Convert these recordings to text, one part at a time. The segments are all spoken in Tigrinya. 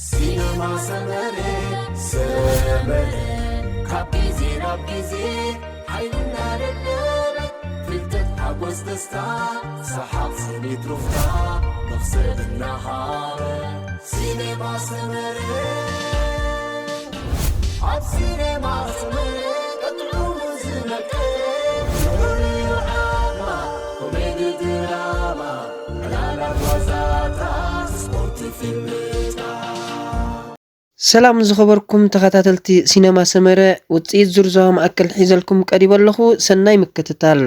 ሲነማ ሰመረ፣ ሰመረ፣ ካብ ግዜ ናብ ግዜ ሓይሉ እናደለበ፣ ፍልጠት፣ ሓጎስ፣ ደስታ፣ ሰሓቕ፣ ስኒት፣ ሩፍታ፣ መኽሰብ እናሃበ፣ ሲነማ ሰመረ። ኣብ ሲነማ ሰመረ ጥዑሙ ዝመቀረ፣ ፍቕሪ፣ ዓድማ፣ ኮሜዲ፣ ድራማ፣ ዕላላት፣ ዋዛታት፣ ስፖርት፣ ፊልምታት። ሰላም ዝኸበርኩም ተኸታተልቲ ሲነማ ሰመረ፣ ውፅኢት ዙር ዞባ ማእከል ሒዘልኩም ቀሪበ ኣለኹ። ሰናይ ምክትታል።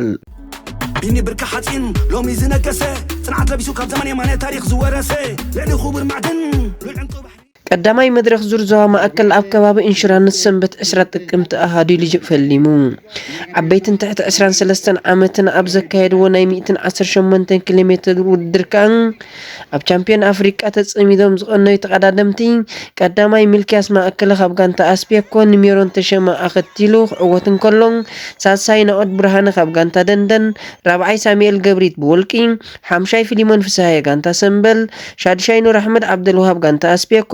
ቢኒ ብርኪ ሓፂን ሎሚ ዝነገሰ፣ ፅንዓት ለቢሱ ካብ ዘመን የማነ ታሪኽ ዝወረሰ፣ ልዕሊ ክቡር ማዕድን ሉል ዕንቁ ባሕሪ። ቀዳማይ መድረኽ ዙር ዞባ ማእከል ኣብ ከባቢ ኢንሹራንስ ሰንበት ዕስራ ጥቅምቲ ኣሃዱ ኢሉ ፈሊሙ። ዓበይትን ትሕቲ ዕስራን ሰለስተን ዓመትን ኣብ ዘካየድዎ ናይ ሚእትን ዓሰርተ ሸሞንተን ኪሎ ሜትር ውድድር ከኣ ኣብ ቻምፒዮን ኣፍሪቃ ተጸሚዶም ዝቐነዩ ተቐዳደምቲ፣ ቀዳማይ ሚልክያስ ማእከለ ካብ ጋንታ ኣስቤኮ ንሜሮን ተሸመ ኣኸቲሉ ክዕወት እንከሎ፣ ሳልሳይ ናኦድ ብርሃነ ካብ ጋንታ ደንደን፣ ራብዓይ ሳሙኤል ገብሪት ብውልቂ፣ ሓምሻይ ፊሊሞን ፍስሃየ ጋንታ ሰምበል፣ ሻድሻይ ኑር ኣሕመድ ዓብደልውሃብ ጋንታ ኣስቤኮ፣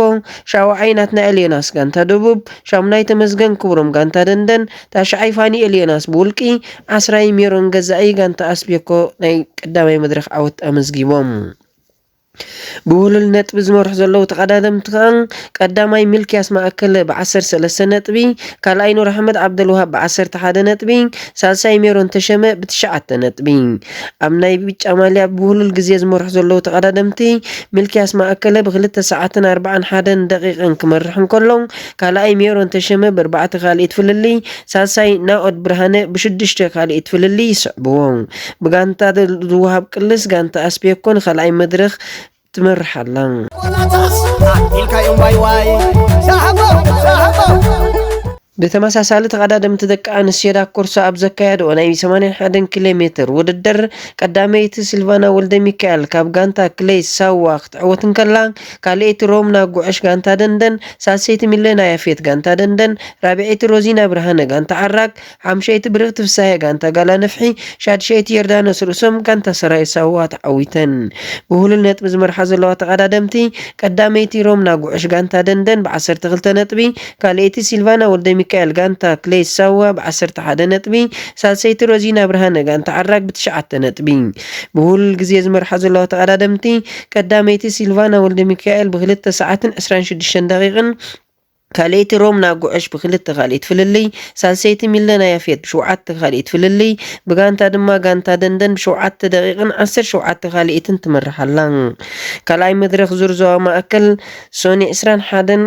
ሻውዓይ ናትናኤል ዮናስ ጋንታ ደቡብ፣ ሻሙናይ ተመስገን ክብሮም ጋንታ ደንደን፣ ታሽዓይ ፋኒኤል ዮናስ ብውልቂ፣ ዓስራይ ሜሮን ገዛኢ ጋንታ ኣስቤኮ ናይ ቀዳማይ መድረኽ ዓወት ኣመዝጊቦም። ብውህሉል ነጥቢ ዝመርሑ ዘለዉ ተቐዳደምቲ ከኣ ቀዳማይ ሚልክያስ ማእከለ ብዓሰርተ ሰለስተ ነጥቢ፣ ካልኣይ ኑር ኣሕመድ ዓብደልውሃብ ብዓሰርተ ሓደ ነጥቢ፣ ሳልሳይ ሜሮን ተሸመ ብትሽዓተ ነጥቢ። ኣብ ናይ ብጫ ማልያ ብውህሉል ግዜ ዝመርሑ ዘለዉ ተቐዳደምቲ ሚልክያስ ማእከለ ብክልተ ሰዓትን ኣርባዓን ሓደን ደቂቕን ክመርሕ እንከሎ፣ ካልኣይ ሜሮን ተሸመ ብኣርባዕተ ካልኢት ፍልልይ፣ ሳልሳይ ናኦድ ብርሃነ ብሽዱሽተ ካልኢት ፍልልይ ይስዕብዎ። ብጋንታ ዝወሃብ ቅልስ ጋንታ ኣስቤኮ ንኻልኣይ መድረኽ ትመርሕ ኣላ። ኢልካዮም ዋይ ዋይ፣ ሳሕቦ፣ ሳሕቦ። ብተመሳሳሊ ተቐዳደምቲ ደቂ ኣንስትዮ ዳኮርሶ ኣብ ዘካየድኦ ናይ ሰማንያን ሓደን ኪሎ ሜትር ውድድር ቀዳመይቲ ሲልቫና ወልደ ሚካኤል ካብ ጋንታ ክሌይ ሳዋ ክትዕወት እንከላ፣ ካልኣይቲ ሮምና ጉዕሽ ጋንታ ደንደን፣ ሳልሰይቲ ሚለና ያፌት ጋንታ ደንደን፣ ራብዐይቲ ሮዚና ብርሃነ ጋንታ ዓራግ፣ ሓምሸይቲ ብርኽቲ ፍሳሄ ጋንታ ጋላ ነፍሒ፣ ሻድሸይቲ ዮርዳኖስ ርእሶም ጋንታ ሰራዊት ሳዋ ተዓዊተን። ብሁሉል ነጥቢ ዝመርሓ ዘለዋ ተቐዳደምቲ ቀዳመይቲ ሮምና ጉዕሽ ጋንታ ደንደን ብዓሰርተ ክልተ ነጥቢ፣ ካልኣይቲ ሲልቫና ወልደ ሚካኤል ጋንታ ክሌይ ሳዋ ብዓሰርተ ሓደ ነጥቢ፣ ሳልሰይቲ ሮዚና ብርሃነ ጋንታ ዓራግ ብትሽዓተ ነጥቢ። ብሁሉል ግዜ ዝመርሓ ዘለዋ ተቐዳደምቲ ቀዳመይቲ ሲልቫና ወልደ ሚካኤል ብክልተ ሰዓትን ዕስራን ሽዱሽተን ደቂቕን፣ ካልኣይቲ ሮምና ጉዕሽ ብክልተ ካልኢት ፍልልይ፣ ሳልሰይቲ ሚለና ያፌት ብሸውዓተ ካልኢት ፍልልይ፣ ብጋንታ ድማ ጋንታ ደንደን ብሸውዓተ ደቂቕን ዓሰርተ ሸውዓተ ካልኢትን ትመርሕ ኣላ። ካልኣይ መድረኽ ዙር ዞባ ማእከል ሶኒ ዕስራን ሓደን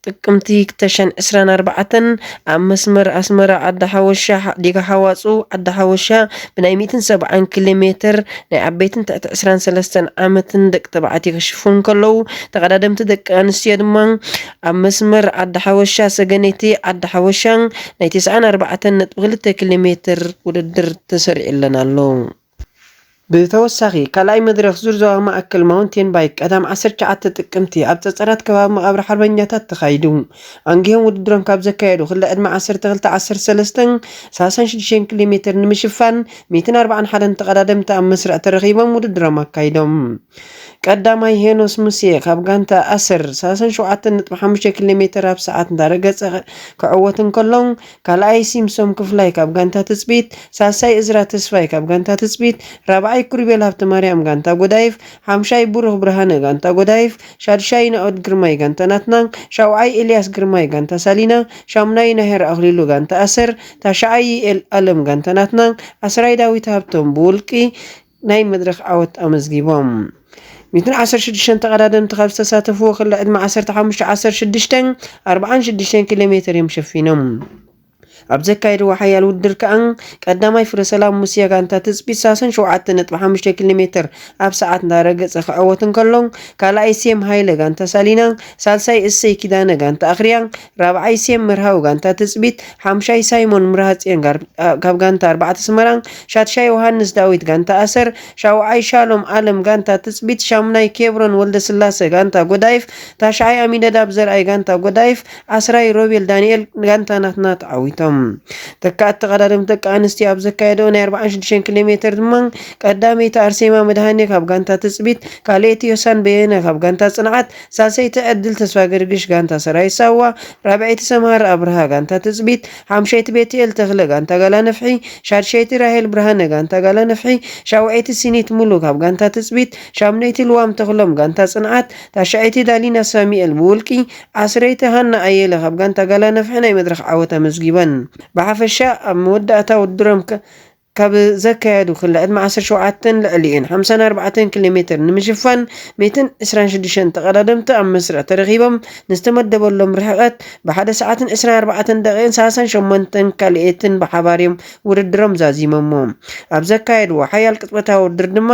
ጥቅምቲ ክልተ ሺሕን ዕስራን ኣርባዕተን ኣብ መስመር ኣስመራ ዓዲ ሓወሻ፣ ዲጋ ሓዋፁ ዓዲ ሓወሻ ብናይ ሚእትን ሰብዓን ኪሎ ሜትር ናይ ዓበይትን ትሕቲ ዕስራን ሰለስተን ዓመትን ደቂ ተባዕትዮ ክሽፉ እንከለዉ፣ ተቐዳደምቲ ደቂ ኣንስትዮ ድማ ኣብ መስመር ዓዲ ሓወሻ ሰገነይቲ ዓዲ ሓወሻ ናይ ተስዓን ኣርባዕተን ነጥቢ ክልተ ኪሎ ሜትር ውድድር ተሰሪዕለን ኣሎ። ብተወሳኺ፣ ካልኣይ መድረኽ ዙር ዞባ ማእከል ማውንቴን ባይክ ቀዳም ዓሰርተ ትሽዓተ ጥቅምቲ ኣብ ጸጸራት ከባቢ መቓብር ሓርበኛታት ተኻይዱ። ኣንጊሆም ውድድሮም ካብ ዘካየዱ ክልተ ዕድመ ዓሰርተ ክልተ ዓሰርተ ሰለስተን ሰላሳን ሽዱሽተን ኪሎ ሜትር ንምሽፋን ሚእትን ኣርባዓን ሓደን ተቐዳደምቲ ኣብ መስርዕ ተረኺቦም ውድድሮም ኣካይዶም። ቀዳማይ ሄኖስ ሙሴ ካብ ጋንታ ኣሰር ሰላሳን ሸውዓተን ነጥቢ ሓሙሽተ ኪሎ ሜትር ኣብ ሰዓት እንዳረገጸ ክዕወት እንከሎ፣ ካልኣይ ሲምሶም ክፍላይ ካብ ጋንታ ትጽቢት፣ ሳልሳይ እዝራ ተስፋይ ካብ ጋንታ ትጽቢት፣ ራብዓይ ኩሪቤል ሃብተማርያም ጋንታ ጎዳይፍ፣ ሓምሻይ ብሩኽ ብርሃነ ጋንታ ጎዳይፍ፣ ሻድሻይ ናኦድ ግርማይ ጋንታ ናትና፣ ሻውዓይ ኤልያስ ግርማይ ጋንታ ሳሊና፣ ሻሙናይ ናሄር ኣኽሊሉ ጋንታ ኣሰር፣ ታሽዓይ ይኤል ኣለም ጋንታ ናትና፣ ዓስራይ ዳዊት ሃብቶም ብውልቂ ናይ መድረኽ ዓወት ኣመዝጊቦም። ሚእትን ዓሰርተ ሽዱሽተን ተቐዳደምቲ ካብ ዝተሳተፍዎ ክሊ ዕድመ ዓሰርተ ሓሙሽተ ዓሰርተ ሽዱሽተን ኣርባዓን ሽዱሽተን ኪሎ ሜትር እዮም ሸፊኖም። ኣብ ዘካየድዎ ሓያል ውድድር ከኣ ቀዳማይ ፍረሰላም ሙስያ ጋንታ ትጽቢት ሰላሳን ሸውዓተን ነጥቢ ሓሙሽተ ኪሎ ሜትር ኣብ ሰዓት እንዳረገጸ ክዕወት እንከሎ፣ ካልኣይ ሴም ሃይለ ጋንታ ሳሊና፣ ሳልሳይ እሰይ ኪዳነ ጋንታ ኣኽርያ፣ ራብዓይ ሴም መርሃዊ ጋንታ ትጽቢት፣ ሓምሻይ ሳይሞን ምርሃጽዮን ጋር-፣ ካብ ጋንታ ኣርባዕተ ኣስመራ፣ ሻድሻይ ዮሃንስ ዳዊት ጋንታ ኣሰር፣ ሻውዓይ ሻሎም ኣለም ጋንታ ትጽቢት፣ ሻሙናይ ኬብሮን ወልደስላሰ ጋንታ ጎዳይፍ፣ ታሽዓይ ኣሚነዳብ ዘርኣይ ጋንታ ጎዳይፍ፣ ዓስራይ ሮቤል ዳንኤል ጋንታ ናትና ተዓዊቶም። ተካእቲ ተቐዳደምቲ ደቂ ኣንስትዮ ኣብ ዘካየደኦ ናይ ኣርባዓን ሽዱሽተን ኪሎ ሜትር ድማ ቀዳመይቲ ኣርሴማ መድሃኔ ካብ ጋንታ ትጽቢት፣ ካልኣይቲ ዮሳን በየነ ካብ ጋንታ ጽንዓት፣ ሳልሰይቲ ዕድል ተስፋ ገርግሽ ጋንታ ሰራዊት ሳዋ፣ ራብዐይቲ ሰምሃር ኣብርሃ ጋንታ ትጽቢት፣ ሓምሸይቲ ቤትኤል ተኽለ ጋንታ ጋላ ነፍሒ፣ ሻድሸይቲ ራሄል ብርሃነ ጋንታ ጋላ ነፍሒ፣ ሻውዐይቲ ሲኒት ሙሉ ካብ ጋንታ ትጽቢት፣ ሻምነይቲ ልዋም ተኽሎም ጋንታ ጽንዓት፣ ታሽዐይቲ ዳሊና ሳሚኤል ብውልቂ፣ ዓስረይቲ ሃና ኣየለ ካብ ጋንታ ጋላ ነፍሒ ናይ መድረኽ ዓወት ኣመዝጊበን። ብሓፈሻ ኣብ መወዳእታ ውድድሮም ከ-፣ ካብ ዘካየዱ ክሊ ዕድመ ዓሰርተ ሸውዓተን ልዕሊኡን ሓምሳን ኣርባዕተን ኪሎ ሜትር ንምሽፋን ሚእትን ዕስራን ሽዱሽተን ተቐዳደምቲ ኣብ መስርዕ ተረኺቦም ንዝተመደበሎም ርሕቐት ብሓደ ሰዓትን ዕስራን ኣርባዕተን ደቂቕን ሰላሳን ሸሞንተን ካልኦትን ብሓባር እዮም ውድድሮም ዛዚሞሞ። ኣብ ዘካየድዎ ሓያል ቅጽበታዊ ውድድር ድማ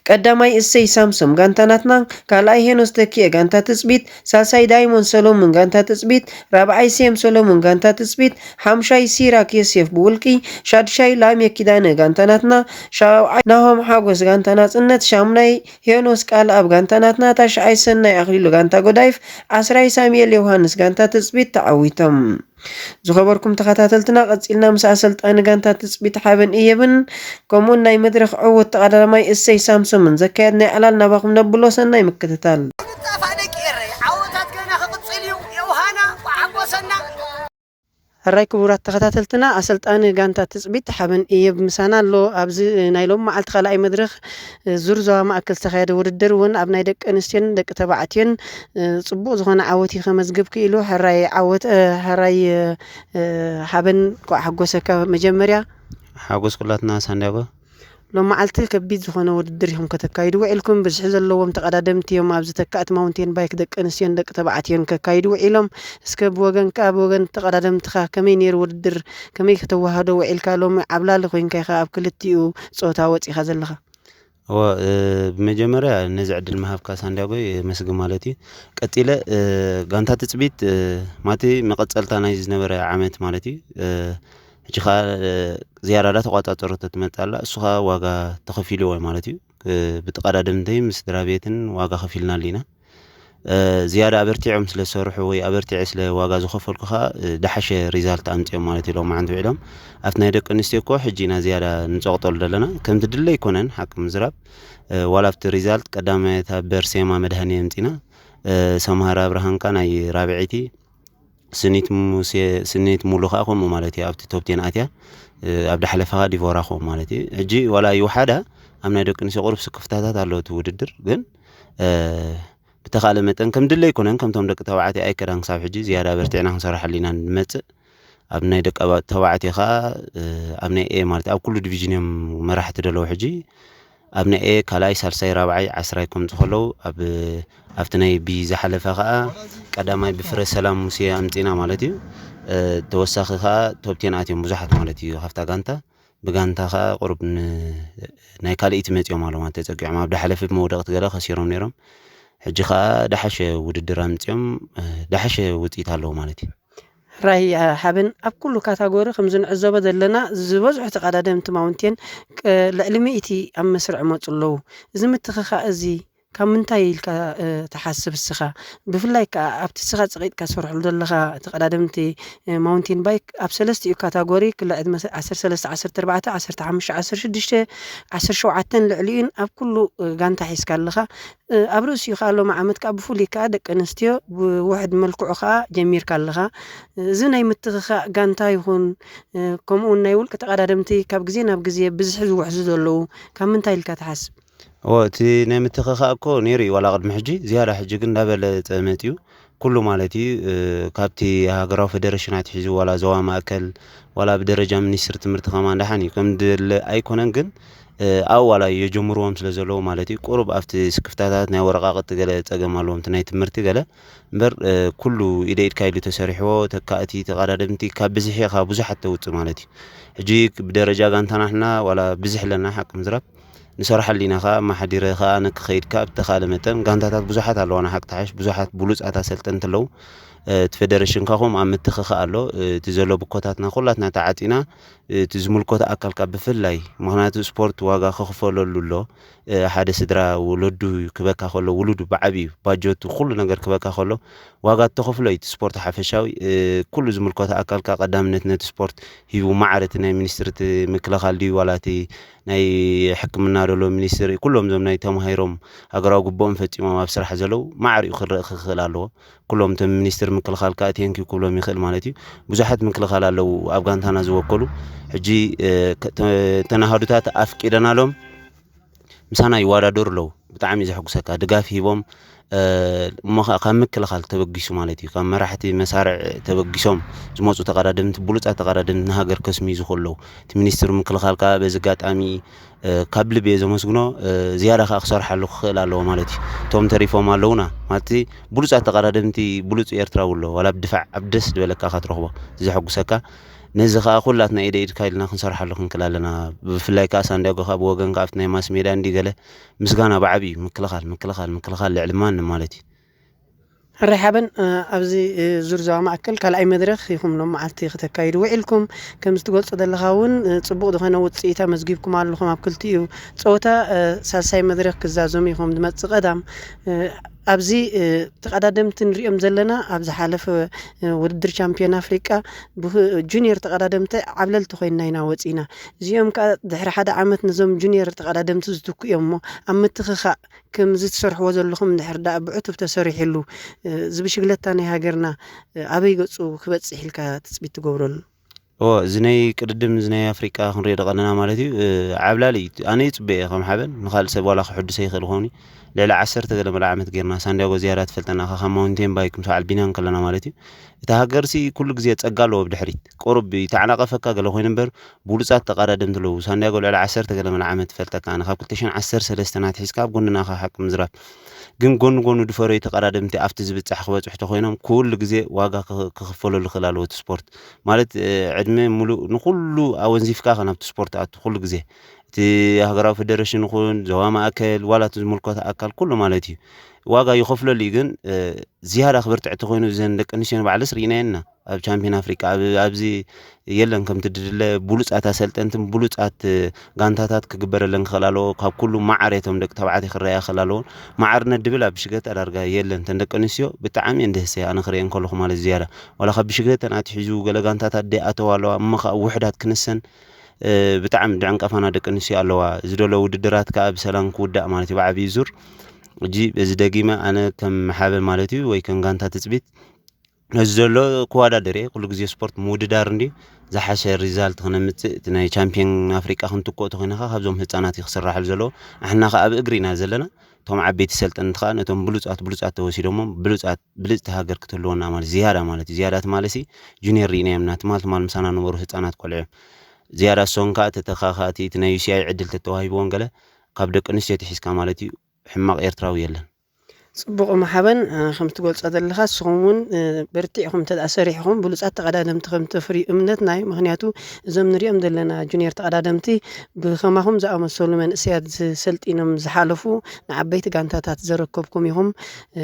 ቀዳማይ እሰይ ሳምሶም ጋንታ ናትና፣ ካልኣይ ሄኖስ ተኪኤ ጋንታ ትጽቢት፣ ሳልሳይ ዳይሞን ሰሎሙን ጋንታ ትጽቢት፣ ራብዓይ ሴም ሰሎሙን ጋንታ ትጽቢት፣ ሓምሻይ ሲራክ ዮሴፍ ብውልቂ፣ ሻድሻይ ላሜ ኪዳነ ጋንታ ናትና፣ ሻውዓይ ናሆም ሓጎስ ጋንታ ናጽነት፣ ሻምናይ ሄኖስ ቃልኣብ ጋንታ ናትና፣ ታሽዓይ ሰናይ ኣኽሊሉ ጋንታ ጎዳይፍ፣ ዓስራይ ሳሙኤል ዮሃንስ ጋንታ ትጽቢት ተዓዊቶም። ዝኸበርኩም ተኸታተልትና፣ ቀጺልና ምስ ኣሰልጣኒ ጋንታ ትጽቢት ሓበን እየብን ከምኡውን ናይ መድረኽ ዕዉት ተቐዳዳማይ እሰይ ሳምሶምን ዘካየድናዮ ዕላል ናባኹም ነብሎ። ሰናይ ምክትታል። ምጣፋ ደቂ ኤረይ፣ ዓወታት ገና ክቕጽል እዩ። የውሃና፣ ወሓጎሰና። ሕራይ ክቡራት ተኸታተልትና፣ ኣሰልጣኒ ጋንታ ትጽቢት ሓበን እየብ ምሳና ኣሎ። ኣብዚ ናይ ሎም መዓልቲ ካልኣይ መድረኽ ዙር ዞባ ማእከል ዝተኻየደ ውድድር እውን ኣብ ናይ ደቂ ኣንስትዮን ደቂ ተባዕትዮን፣ እ፣ ጽቡቕ ዝኾነ ዓወት እዩ ከመዝግብ ክኢሉ። ሕራይ ዓወት፣ እ፣ ሕራይ፣ እ፣ ሓበን፣ እንኳዕ ሓጎሰካ። መጀመርያ ሓጎስ ኩላትና ሳንዲያጎ። ሎም መዓልቲ ከቢድ ዝኾነ ውድድር ኢኹም ከተካይዱ ውዒልኩም። ብዝሒ ዘለዎም ተቐዳደምቲ እዮም ኣብዚ ተካእቲ ማውንቴን ባይክ ደቂ ኣንስትዮን ደቂ ተባዕትዮን ከካይዱ ውዒሎም። እስከ ብወገንካ፣ ብወገን ተቐዳደምትኻ ከመይ ነይሩ ውድድር? ከመይ ከተወሃዶ ውዒልካ? ሎሚ ዓብላሊ ኮይንካ ኢኻ ኣብ ክልቲኡ ጾታ ወጺኻ ዘለኻ። እወ፣ እ፣ ብመጀመርያ ነዚ ዕድል ምሃብካ ሳንዲያጎ የመስግን ማለት እዩ። ቀጺለ፣ እ፣ ጋንታ ትጽቢት፣ እ፣ ማቲ መቐጸልታ ናይ ዝነበረ ዓመት ማለት እዩ። እ፣ ሕጂ ኸኣ፣ እ፣ ዝያዳ እንዳተቋጻጸረቶ ትመጽእ ኣላ። እሱ ኸኣ ዋጋ ተኸፊልዎ ማለት እዩ። እ፣ ብተቐዳደምተይን ምስ ስድራ ቤትን ዋጋ ከፊልና ኣሊና። እ፣ ዝያዳ ኣበርቲዖም ስለ ዝሰርሑ ወይ ኣበርቲዐ ስለ ዋጋ ዝኸፈልኩ ኸኣ፣ እ፣ ደሓሸ ሪዛልት ኣምጺኦም ማለት እዩ። ሎማዓንቲ ውዒሎም ኣብቲ ናይ ደቂ ኣንስትዮ እኮ ሕጂ ኢና ዝያዳ ንጸቕጠሉ ዘለና። ከምቲ ድለ ኣይኮነን ሓቂ ምዝራብ። እ፣ ዋላ ኣብቲ ሪዛልት ቀዳማይት ኣብ በርሴማ መድሃኔ ኣምጺና። እ፣ ሰምሃር ኣብርሃንካ ናይ ራብዐይቲ፣ ስኒት ሙሴ፣ ስኒት ሙሉ ኸኣ ከምኡ ማለት እዩ። ኣብቲ ቶፕ ቴን ኣትያ፣ እ፣ ኣብ ዳሕለፈ ኸኣ ዲቮራ ከምኡ ማለት እዩ። ሕጂ ዋላ ይውሓዳ ኣብ ናይ ደቂ ኣንስትዮ ቁሩብ ስክፍታታት ኣሎ እቲ ውድድር፣ ግን፣ እ፣ ብተኻእለ መጠን ከም ድለ ኣይኮነን፣ ከምቶም ደቂ ተባዕትዮ ኣይከዳን ክሳብ ሕጂ ዝያዳ በርቲዕና ክንሰርሓሉ ኢና ንመጽእ። ኣብ ናይ ደቂ ኣባ-፣ ተባዕትዮ ኸኣ፣ እ፣ ኣብ ናይ ኤ ማለት ኣብ ኩሉ ዲቪዥን እዮም መራሕቲ ደለዉ ሕጂ። ኣብ ናይ ኤ ካልኣይ፣ ሳልሳይ፣ ራብዓይ፣ ዓስራይ ከምጽኡ ከለዉ፣ ኣብ፣ ኣብቲ ናይ ቢ ዝሓለፈ ኸኣ ቀዳማይ ብፍረ ሰላም ሙሴ ኣምጺና ማለት እዩ። እ፣ ተወሳኺ ኸኣ ቶፕ ቴን ኣትዮም ብዙሓት ማለት እዩ ካብታ ጋንታ። ብጋንታ ኸኣ ቁሩብ ን-፣ ናይ ካልኣይቲ መጺኦም ኣለዉ ማለት ተጸጊዖም። ኣብ ዳሕለፈ ብመውደቕቲ ገለ ከሲሮም ነይሮም። ሕጂ ኸኣ ደሓሸ ውድድር ኣምጺኦም፣ እ፣ ደሓሸ ውጽኢት ኣለዉ ማለት እዩ። ራይ ሓበን፣ ኣብ ኩሉ ካታጎሪ ከም ዝንዕዘቦ ዘለና ዝበዝሑ ተቐዳደምቲ ማውንቴን ቅ-፣ ልዕሊ ሚእቲ ኣብ መስርዕ መጹ ኣለዉ። እዚ ምትኽኻእ እዚ ካብ ምንታይ ኢልካ፣ እ፣ ትሓስብ እስኻ? ብፍላይ ከኣ ኣብቲ እስኻ ጸቒጥካ ትሰርሐሉ ዘለኻ ተቐዳደምቲ፣ እ፣ ማውንቴን ባይክ ኣብ ሰለስቲኡ ካታጎሪ ክሊ ዕድመ ሰ-፣ ዓሰርተ ሰለስተ፣ ዓሰርተ ኣርባዕተ፣ ዓሰርተ ሓሙሽተ፣ ዓሰርተ ሽዱሽተ፣ ዓሰርተ ሸውዓተን ልዕሊኡን ኣብ ኩሉ፣ እ፣ ጋንታ ሒዝካ ኣለኻ። እ፣ ኣብ ርእሲኡ ከኣ ሎሚ ዓመት ከኣ ብፍሉይ ከኣ ደቂ ኣንስትዮ ብውሕድ መልክዑ ከኣ ጀሚርካ ኣለኻ። እዚ ናይ ምትኽኻእ ጋንታ ይኹን፣ እ፣ ከምኡ እውን ናይ ውልቂ ተቐዳደምቲ ካብ ግዜ ናብ ግዜ ብዝሒ ዝውሕዙ ዘለዉ ካብ ምንታይ ኢልካ ትሓስብ? እወ፣ እቲ ናይ ምትኽኻእ እኮ ነይሩ እዩ ዋላ ቅድሚ ሕጂ፣ ዝያዳ ሕጂ ግን እንዳበለጸ መጺኡ። ኩሉ ማለት እዩ፣ እ፣ ካብቲ ሃገራዊ ፈደረሽን ኣትሒዙ ዋላ ዞባ ማእከል፣ ዋላ ብደረጃ ሚኒስትሪ ትምህርቲ ከማን ደሓን እዩ። ከም ድለ ኣይኮነን ግን፣ እ፣ ኣብኡ ዋላ የጀምርዎም ስለ ዘለዉ ማለት እዩ። ቁሩብ ኣብቲ ስክፍታታት ናይ ወረቃቕቲ ገለ ጸገም ኣለዎም፣ እቲ ናይ ትምህርቲ ገለ። እምበር፣ እ፣ ኩሉ ኢደ ኢድካ ኢሉ ተሰሪሕዎ፣ ተካእቲ፣ ተቐዳደምቲ ካብ ብዝሒ ኢኻ ብዙሓት ተውጽእ ማለት እዩ። ሕጂ ብደረጃ ጋንታና ንሕና ዋላ ብዝሒ ኣለና ሓቂ ምዝራብ፣ ንሰርሓሉ ኢና። ከኣ ኣመሓዲረ ከኣ ኣነ ክኸይድ ከኣ ብተኻለ መጠን ጋንታታት ብዙሓት ኣለዋና። ሓቂ ተሓሽ ብዙሓት ብሉጻት ኣሰልጠንቲ ኣለዉ። እቲ ፌደሬሽን ከኣ ከምኡ ኣብ ምትኽኻእ ኣሎ። እቲ ዘሎ ብኮታትና ኩላትና ተዓጺና፣ እቲ ዝምልከቶ ኣካል ከኣ ብፍላይ፣ ምኽንያቱ ስፖርት ዋጋ ክኽፈለሉ ኣሎ። ሓደ ስድራ ወለዱ ክበካ ከሎ፣ ውሉዱ ብዓብዩ ባጀቱ ኩሉ ነገር ክበካ ከሎ፣ ዋጋ እተኸፍሎ እዩ እቲ ስፖርት ሓፈሻዊ። ኩሉ ዝምልከቶ ኣካል ከኣ ቀዳምነት ነቲ ስፖርት ሂቡ፣ ማዕረ እቲ ናይ ሚኒስትሪ እቲ ምክልኻል ድዩ ዋላ እቲ ናይ ሕክምና ዘሎ ሚኒስትሪ፣ ኩሎም እዞም ናይ ተማሂሮም ሃገራዊ ግቡኦም ፈጺሞም ኣብ ስራሕ ዘለዉ ማዕሪኡ ክረአ ክኽእል ኣለዎ። ኩሎም እቶም ሚኒስትሪ ምክልኻል ከኣ ቴንኪው ክብሎም ይኽእል ማለት እዩ። ብዙሓት ምክልኻል ኣለዉ ኣብ ጋንታና ዝወከሉ። ሕጂ፣ እ፣ ከ-፣ ተ-፣ ተናሃዱታት ኣፍቂደናሎም ምሳና ይወዳደሩ ኣለዉ። ብጣዕሚ እዩ ዘሐጉሰካ። ድጋፍ ሂቦም፣ እ፣ እሞ ከኣ ካብ ምክልኻል ተበጊሱ ማለት እዩ። ካብ መራሕቲ መሳርዕ ተበጊሶም ዝመጹ ተቐዳደምቲ፣ ብሉጻት ተቐዳደምቲ ንሃገር ከስምዩ ዝኽእሉ ኣለዉ። እቲ ሚኒስትሪ ምክልኻል ከኣ በዚ ኣጋጣሚ፣ እ፣ ካብ ልቢ እየ ዘመስግኖ። እ፣ ዝያዳ ከኣ ክሰርሓሉ ክኽእል ኣለዎ ማለት እዩ። እቶም ተሪፎም ኣለዉና ማለት ብሉጻት ተቐዳደምቲ፣ ብሉጽ ኤርትራዊ ኣሎ። ዋላ ኣብ ድፋዕ ኣብ ደስ ዝበለካ ኢኻ ትረኽቦ። እቲ ዘሐጉሰካ ነዚ ከኣ ኩላትና ኢደ ኢድካ ኢልና ክንሰርሓሉ ክንክእል ኣለና። ብፍላይ ከኣ ሳንዲያጎ ከኣ ብወገንካ ኣብቲ ናይ ማስ ሜዳ እንዲ ገለ ምስጋና ብዓቢ እዩ። ምክልኻል፣ ምክልኻል፣ ምክልኻል ልዕሊ ማንም ማለት እዩ። ሕራይ ሓበን፣ እ፣ ኣብዚ፣ እ፣ ዙር ዞባ ማእከል ካልኣይ መድረኽ ኢኹም ሎም መዓልቲ ክተካይዱ ውዒልኩም። ከም ዝትገልጾ ዘለኻ እውን፣ እ፣ ጽቡቕ ዝኾነ ውጽኢት ኣመዝጊብኩም ኣለኹም ኣብ ክልቲኡ ጸወታ። እ፣ ሳልሳይ መድረኽ ክዛዘሙ ኢኹም ዝመጽእ ቀዳም። እ፣ ኣብዚ፣ እ፣ ተቐዳደምቲ ንሪኦም ዘለና ኣብ ዝሓለፈ፣ እ፣ ውድድር ቻምፒዮን ኣፍሪቃ ብህ-፣ ጁኒየር ተቐዳደምቲ ዓብለልቲ ኮይንና ኢና ወጺና። እዚኦም ከኣ ድሕሪ ሓደ ዓመት ነዞም ጁኒየር ተቐዳደምቲ ዝትኩ እዮም እሞ ኣብ ምትኽኻእ ከምዚ ትሰርሕዎ ዘለኹም እንድሕር ደኣ ብዕቱብ ተሰሪሕሉ፣ እ፣ እዚ ብሽግለታ ናይ ሃገርና፣ እ፣ ኣበይ ገጹ ክበጽሕ ኢልካ ትጽቢት ትገብረሉ? እወ፣ እዚ ናይ ቅድድም እዚ ናይ ኣፍሪቃ ክንሪኦ ደቐነና ማለት እዩ። እ፣ ዓብላሊ እዩ። ኣነ ይጽበ እየ ከም ሓበን፣ ንኻልእ ሰብ ዋላ ክሕድሶ ይኽእል ይኸውን እዩ። ልዕሊ ዓሰርተ ገለ መለ ዓመት ጌርና፣ ሳንዲያጎ ዝያዳ ትፈልጠና፣ ከ ካብ ማውንቴን ባይክ ምስ ኣልቢና እንከለና ማለት እዩ። እታ ሃገርሲ ኩሉ ግዜ ጸጋ ኣለዎ ብድሕሪት። ቁሩብ ይተዓናቐፈካ ገለ ኮይኑ እምበር፣ ብሉጻት ተቐዳደምቲ ኣለዉ። ሳንዲያጎ ልዕሊ ዓሰርተ ገለ መለ ዓመት ትፈልጠካ። ኣነ ካብ ክልተ ሽሕን ዓሰርተ ሰለስተን ኣትሒዝካ ኣብ ጎንና ኢኻ ሓቂ ምዝራብ። ግን ጎኒ ጎኑ ድፈረዩ ተቐዳደምቲ ኣብቲ ዝብጻሕ ክበጽሑ ተኾይኖም ኩሉ ግዜ ዋጋ ክኽ-፣ ክኽፈለሉ ክኽእል ኣለዎ እቲ ስፖርት። ማለት፣ እ፣ ዕድመ ሙሉእ ንኹሉ ኣወንዚፍካ ኢኻ ናብቲ ስፖርት ትኣቱ ኩሉ ግዜ። እቲ ሃገራዊ ፌደሬሽን ይኹን ዞባ ማእከል ዋላ እቲ ዝምልከቶ ኣካል ኩሉ ማለት እዩ። ዋጋ ይኸፍለሉ እዩ ግን፣ እ፣ ዝያዳ ክብርትዕ ተኾይኑ እዘን ደቂ ኣንስትዮ ንባዕለስ ርኢናየን ኢና። ኣብ ቻምፒዮን ኣፍሪቃ ኣብ-፣ ኣብዚ የለን ከምቲ ድድለ ብሉጻት ኣሰልጠንትን ብሉጻት ጋንታታት ክግበረለን ክኽእል ኣለዎ። ካብ ኩሉ ማዕረ እቶም ደቂ ተባዕትዮ ክረኣያ ክኽእል ኣለዎን። ማዕርነት ድብል ኣብ ብሽገታ ዳርጋ የለን። እተን ደቂ ኣንስትዮ ብጣዕሚ እየን ደህሰያ ኣነ ክርእየን ከለኹ ማለት ዝያዳ። ዋላ ካብ ብሽገተን ኣትሒዙ ገለ ጋንታታት ደይኣተዋ ኣለዋ እሞ ከኣ ውሑዳት ክንሰን፣ እ፣ ብጣዕሚ ድዕንቀፋና ደቂ ኣንስትዮ ኣለዋ። ዝደሎ ውድድራት ከኣ ብሰላም ክውዳእ ማለት እዩ ብዓብዪ ዙር። ሕጂ በዚ ደጊመ ኣነ ከም ሓበን ማለት እዩ ወይ ከም ጋንታ ትጽቢት ነዚ ዘሎ ክወዳደር እየ። ኩሉ ግዜ ስፖርት ምውድዳር እንድዩ። ዝሓሸ ሪዛልት ክነምጽእ፣ እቲ ናይ ቻምፒዮን ኣፍሪቃ ክንትክኦ ተኾይና ከኣ ካብዞም ህጻናት እዩ ክስራሓሉ ዘለዎ። ኣሕና ከኣ ኣብ እግሪ ኢና ዘለና። እቶም ዓበይቲ ሰልጠንቲ ከኣ ነቶም ብሉጻት ብሉጻት ተወሲዶሞም ብሉጻት ብልጽቲ ሃገር ክትህልወና ማለት ዝያዳ ማለት እዩ። ዝያዳ ትማልሲ ጁኒየር ርኢናዮም ኢና። ትማል ትማል ምሳና ነበሩ ህጻናት ቆልዑ እዮም። ዝያዳ እሶም ከኣ ተተኻኻእቲ እቲ ናይ ዩ ሲ ኣይ ዕድል ተተዋሂብዎም ገለ ካብ ደቂ ኣንስትዮ ትሒዝካ ማለት እዩ ሕማቕ ኤርትራዊ የለን። ጽቡቕ እሞ ሓበን፣ እ፣ ከም ትገልጾ ዘለኻ፣ ንስኹም እውን፣ እ፣ በርቲዕኩም እንተ ደኣ ሰሪሕኹም፣ ብሉጻት ተቐዳደምቲ ከም ተፍርዩ እምነትና እዩ። ምኽንያቱ፣ እዞም ንሪኦም ዘለና ጁኒየር ተቐዳደምቲ፣ ብኸማኹም ዝኣመሰሉ መንእሰያት ዝ-፣ ሰልጢኖም ዝሓለፉ ንዓበይቲ ጋንታታት ዘረከብኩም ኢኹም። እ፣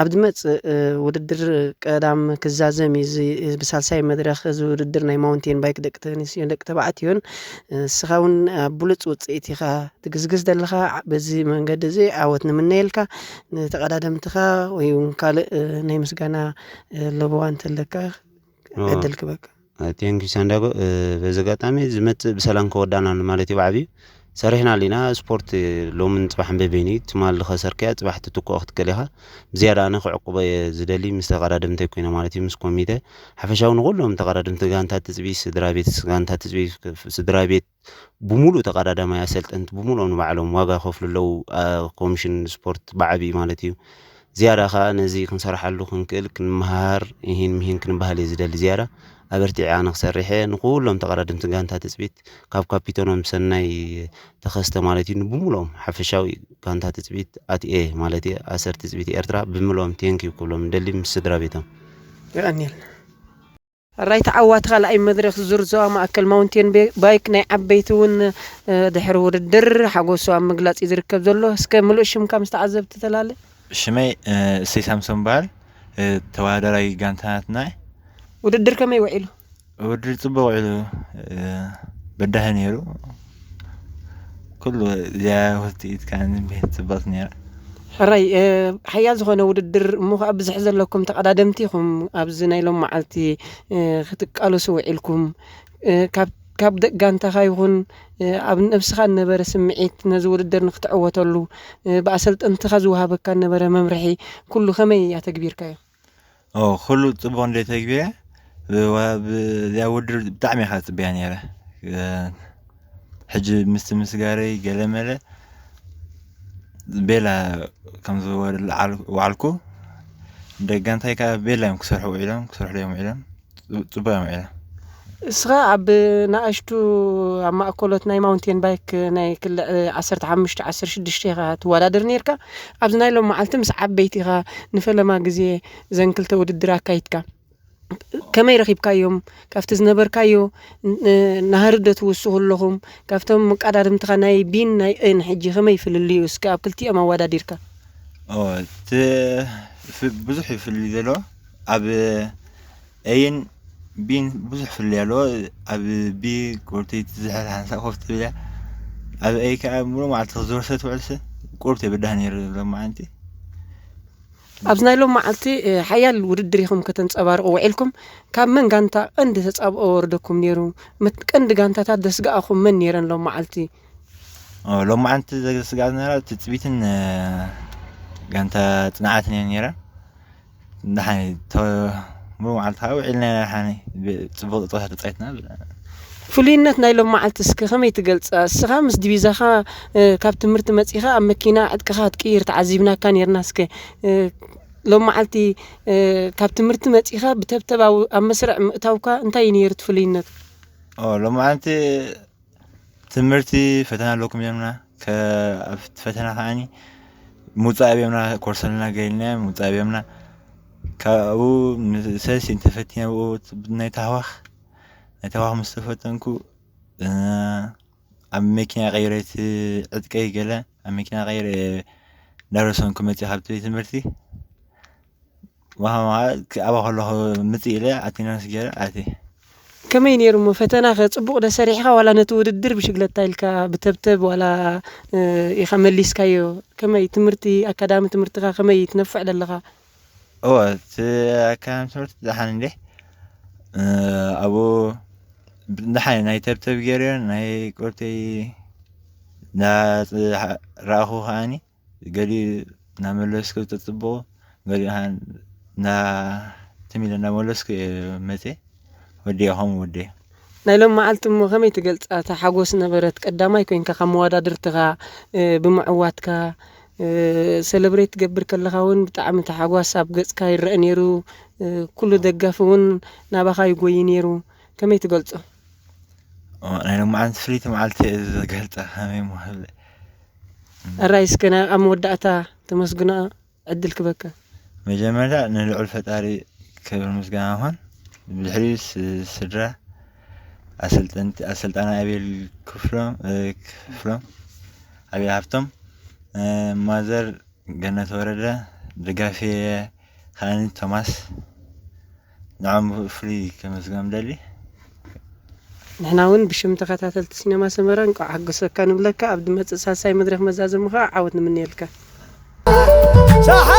ኣብ ዝመጽእ፣ እ፣ ውድድር ቀዳም ክዛዘም እዩ። እዚ፣ ብሳልሳይ መድረኽ እዚ ውድድር ናይ ማውንቴን ባይክ ደቂ ተንስትዮን ደቂ ተባዕትዮን፣ እ፣ ንስኻ እውን ኣብ ብሉጽ ውጽኢት ኢኻ ትግዝግዝ ዘለኻ። በዚ መንገዲ እዚ ዓወት ንምነየልካ። ንተቐዳደምትኻ ወይ እውን ካልእ፣ እ፣ ናይ ምስጋና፣ እ፣ ለበዋ እንተለካ እወ። ዕድል ክበካ። እ፣ ቴንኪዩ ሳንዳጎ። እ፣ በዚ ኣጋጣሚ ዝመጽእ ብሰላም ከወዳና ማለት እዩ ብዓብዩ። ሰሪሕናሉ ኢና። ስፖርት ሎምን ጽባሕን በበይኑ እዩ። ትማል ዝኸሰርካዮ ጽባሕ ትትክኦ ክትክእል ኢኻ። ብዝያዳ ኣነ ክዕቅቦ እየ ዝደሊ ምስ ተቐዳደምተይ ኮይነ ማለት እዩ፣ ምስ ኮሚተ። ሓፈሻዊ ንኹሎም ተቐዳደምቲ ጋንታ ትጽቢት፣ ስድራ ቤት ጋንታ ትጽቢት፣ ስድራ ቤት ብምሉእ ተቐዳዳማይ ኣሰልጠንቲ ብምሉኦም ንባዕሎም ዋጋ ይኸፍሉ ኣለዉ። ኣ፣ ኮሚሽን ስፖርት ብዓብዩ ማለት እዩ። ዝያዳ ከኣ ነዚ ክንሰርሓሉ ክንክእል ክንመሃር፣ ይሂን ምሂን ክንበሃል እየ ዝደሊ። ዝያዳ ኣበርቲዐ ኣነ ክሰርሕ እየ። ንኹሎም ተቐዳደምቲ ጋንታ ትጽቢት ካብ ካፒተኖም ሰናይ ተኸስተ ማለት እዩ፣ ንብምሉኦም ሓፈሻዊ ጋንታ ትጽቢት ኣትኤ ማለት እየ፣ ኣሰር ትጽቢት ኤርትራ ብምሉኦም ቴንኪዩ ክብሎም ደሊ ምስ ስድራ ቤቶም። የቐንየልና። ራይ ተዓዋቲ ካልኣይ መድረኽ ዙር ዞባ ማእከል ማውንቴን ቤ-፣ ባይክ ናይ ዓበይቲ እውን፣ እ፣ ድሕሪ ውድድር ሓጎሱ ኣብ ምግላጽ እዩ ዝርከብ ዘሎ። እስከ ምሉእ ሽምካ ምስ ተዓዘብቲ ተላለ። ሽመይ፣ እ፣ እሰይ ሳምሶን በሃል። እ፣ ተወዳዳራይ ጋንታናትና። ውድድር ከመይ ውዒሉ? ውድድር ጽቡቕ ውዒሉ፣ እ፣ በዳሂ ነይሩ። ኩሉ እዚኣ ውጽኢት ከኣ ጽብቕቲ ነይራ። ሕራይ፣ እ፣ ሓያል ዝኾነ ውድድር እሞ ከኣ ብዝሒ ዘለኩም ተቐዳደምቲ ኢኹም ኣብዚ ናይ ሎም መዓልቲ፣ እ፣ ክትቃለሱ ውዒልኩም። እ፣ ካብ፣ ካብ ደቂ ጋንታኻ ይኹን፣ እ፣ ኣብ ነብስኻ ዝነበረ ስምዒት ነዚ ውድድር ንክትዕወተሉ፣ እ፣ ብኣሰልጠንትኻ ዝወሃበካ ዝነበረ መምርሒ ኩሉ ከመይ ኣተግቢርካዮ? ኦ፣ ኩሉ ጽቡቕ እንደ ተግቢረ፣ ብ-፣ ዋ-፣ ብ-፣ እዚኣ ውድድር ብጣዕሚ እየ ካብ ጽበያ ነይረ። እ፣ ሕጂ ምስቲ ምስጋረይ ገለ መለ ቤላ ከም ዝወዓል-፣ ወዓልኩ፣ ደቂ ጋንታይ ከኣ ቤላ እዮም ክሰርሑ ውዒሎም፣ ክሰርሑ እዮም ውዒሎም። ጽ-፣ ጽቡቕ እዮም ውዒሎም። እስኻ ኣብ ንኣሽቱ፣ ኣብ ማእከሎት ናይ ማውንቴን ባይክ ናይ ክልዕ ዓሰርተ ሓሙሽተ ዓሰርተ ሽዱሽተ ኢኻ ትወዳደር ነይርካ። ኣብዚ ናይ ሎም መዓልቲ ምስ ዓበይቲ ኢኻ ንፈለማ ግዜ ዘን ክልተ ውድድር ኣካይድካ። ከመይ ረኺብካዮም? ካብቲ ዝነበርካዮ ን-፣ ናህሪ ዶ ትውስኹ ኣለኹም? ካብቶም መቀዳድምትኻ ናይ ቢን ናይ ኤን ሕጂ ከመይ ፍልልዩ? እስከ ኣብ ክልቲኦም ኣወዳዲርካ። ኦ፣ እቲ ፍ-፣ ብዙሕ እዩ ፍልልይ ዘሎ። ኣብ ኤይን ቢን ብዙሕ ፍልልይ ኣለዎ። ኣብ ቢ ቁርቲ ትዝሕል ሓንሳእ ኮፍ ትብል እያ። ኣብ ኤይ ከኣ ሙሉእ መዓልቲ ክትዞር ስለ ትውዕልሲ ቁርብ የበዳህ ነይሩ ሎማዓንቲ። ኣብዚ ናይ ሎም መዓልቲ፣ እ፣ ሓያል ውድድር ኢኹም ከተንጸባርቑ ውዒልኩም። ካብ መን ጋንታ ቀንዲ ተጻብኦ ወርደኩም ነይሩ? መት-፣ ቀንዲ ጋንታታት ደስጋኣኹም መን ነይረን ሎም መዓልቲ? ኦ፣ ሎም መዓልቲ ዘስጋኣት ነራ ትጽቢትን፣ እ፣ ጋንታ ጽንዓትን እየን ነይረን። ደሓን ተ-፣ ሙሉእ መዓልቲ ከዓ ውዒልና ኢና ደሓን ብ-፣ ጽቡቕ ጸወታ ተጻዊትና። ፍሉይነት ናይ ሎም መዓልቲ እስከ ከመይ ትገልጻ? እስኻ ምስ ዲቪዛኻ፣ እ፣ ካብ ትምህርቲ መጺኻ ኣብ መኪና ዕጥቅኻ ክትቅይር ተዓዚብናካ ነይርና። እስከ፣ እ፣ ሎም መዓልቲ፣ እ፣ ካብ ትምህርቲ መጺኻ ብተብተብ ኣብ፣ ኣብ መስርዕ ምእታውካ እንታይ እዩ ነይሩ እቲ ፍሉይነቱ? ኦ፣ ሎም መዓልቲ ትምህርቲ ፈተና ኣለኩም ኢሎምና። ከ-፣ ኣብቲ ፈተና ከዓኒ ምውጻእ ኣብዮምና፣ ኮርሰልና ገሊልና ምውጻእ ኣብዮምና። ካብኡ ምስ-፣ ሰለስቲኡ እንተፈቲነ ብኡ ናይ ታህዋኽ፣ ናይ ታህዋኽ ምስ ተፈተንኩ፣ እ፣ ኣብ መኪና ቀይረ እቲ ዕጥቀይ ገለ ኣብ መኪና ቀይረ እንዳረሰንኩ መጺእ ካብቲ ቤት ትምህርቲ። መሃማ ኣብኣ ከለኹ ምጽእ ኢለ ኣቲና ምስ ገይረ ኣትየ። ከመይ ነይሩ እሞ ፈተናኸ? ጽቡቕ ዶ ሰሪሕኻ ዋላ ነቲ ውድድር ብሽግለታ ኢልካ ብተብተብ ዋላ፣ እ፣ ኢኻ መሊስካዮ? ከመይ ትምህርቲ፣ ኣካዳሚ ትምህርትኻ ከመይ ትነፍዕ ዘለኻ? እወ፣ እቲ ኣካዳሚ ትምህርቲ ደሓን እንዴ። እ፣ ኣብኡ ደሓን ናይ ተብተብ ገይረዮ፣ ናይ ቁርተይ እንዳረኣኹ ከኣኒ ገሊኡ እናመለስኩ ተጽብቑ፣ ገሊኡ ከኣ እንዳ ትም ኢለ እናመለስኩ እየ መጽየ። ወዲየ ከምኡ ወዲየ። ናይ ሎም መዓልቲ እሞ ከመይ ትገልጻ? እታ ሓጎስ ነበረት፣ ቀዳማይ ኮይንካ ካብ መወዳድርትኻ፣ እ፣ ብምዕዋትካ፣ እ፣ ሰለብሬት ትገብር ከለኻ እውን ብጣዕሚ እቲ ሓጓስ ኣብ ገጽካ ይረአ ነይሩ። እ፣ ኩሉ ደጋፊ እውን ናባኻ ይጎዪ ነይሩ። ከመይ ትገልጾ? ኦ፣ ናይ ሎም መዓልቲ ፍልይቲ መዓልቲ እየ ዝገልጻ፣ ከመይ እሞ ክብል። ኣራይ እስከ ናይ ኣብ መወዳእታ ተመስግኖ ዕድል ክበካ። መጀመርታ ንልዑል ፈጣሪ ክብሪ ምስጋና ይኹን። ብድሕሪኡ ስ-፣ ስድራ፣ ኣሰልጠንቲ፣ ኣሰልጣኒ ኣቤል ክፍሎም፣ እ፣ ክፍሎም፣ ኣቤል ሃብቶም፣ እ፣ ማዘር ገነት ወረደ፣ ደጋፊየ ከኣኒ ቶማስ፣ ንዖም ብፍሉይ ከመስግኖም ደሊ። ንሕና እውን ብሽም ተኸታተልቲ ሲነማ ሰመራ እንቋዕ ሓጎሰካ ንብለካ። ኣብ ዝመጽእ ሳልሳይ መድረኽ መዛዘሚ ኸኣ ዓወት ንምነየልካ። ሻሓ!